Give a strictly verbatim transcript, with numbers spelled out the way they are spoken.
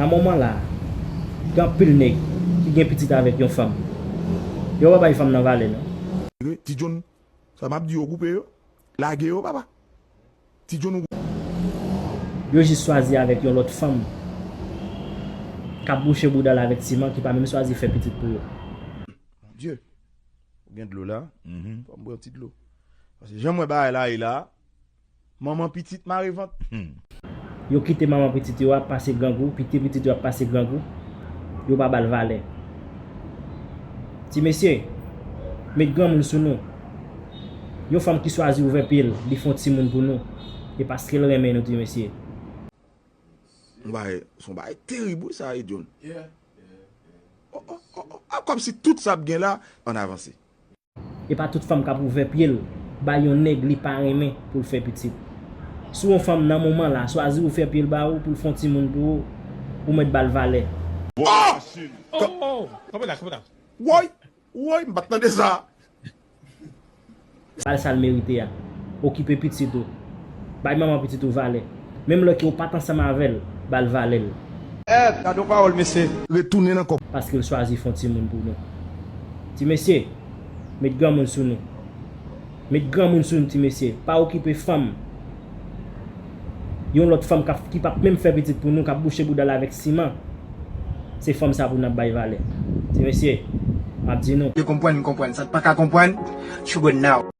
Nan moman la, gen anpil nèg ki gen pitit avèk yon fanm. Yo pa bay fanm nan valè non. Ti John, sa m ap di yo koupe yo. Lage yo, papa. Ti John ou. Yo jis swazi avèk yon lòt fanm k ap bouche bouda l avèk siman, ki pa menm swazi fè pitit pou yo. Bondye, ou gen dlo la? Fò m bwè yon ti dlo. Paske jan m wè bagay la ye la, manman pitit mare vant. Yo kite manman pitit yo ap pase grangou, kite pitit yo ap pase grangou, yo pa ba l valè. Ti mesye, met granmoun sou nou. Yon fanm ki swazi ouvè pye l, li fè yon timoun pou nou, e paske l renmen nou, ti mesye. Yon bagay, se yon bagay terib wi sa, John. Oh, oh, oh, oh. A, kòmsi tout sa ap gen la, ann avanse. E pa tout fanm k ap ouvè pye l bay yon nèg li pa renmen pou l fè pitit. Si w yon fanm nan moman la, swazi ouvè pye l ba ou pou l fè yon timoun pou ou, ou mèt ba l valè. Woy! Woy! M pa t tande sa. Ba l sa l merite a. Okipe pitit ou. Bay manman pitit ou valè. Menm lè ke w pa t ansanm avè l, ba l valè l. Eh, gade yon pawòl, mesye. Retounen nan kò. Paske l swazi fè yon timoun pou nou. Ti mesye, met granmoun sou nou. Met granmoun sou nou, ti mesye. Pa okipe fanm. Yon lòt fanm k ap, ki p ap menm fè pitit pou nou, k ap bouche bouda l avèk siman. Se fanm sa pou n ap bay valè. Ti mesye, m ap di nou. Yo konprann, m konprann. Sa n pa ka konprann, you go now.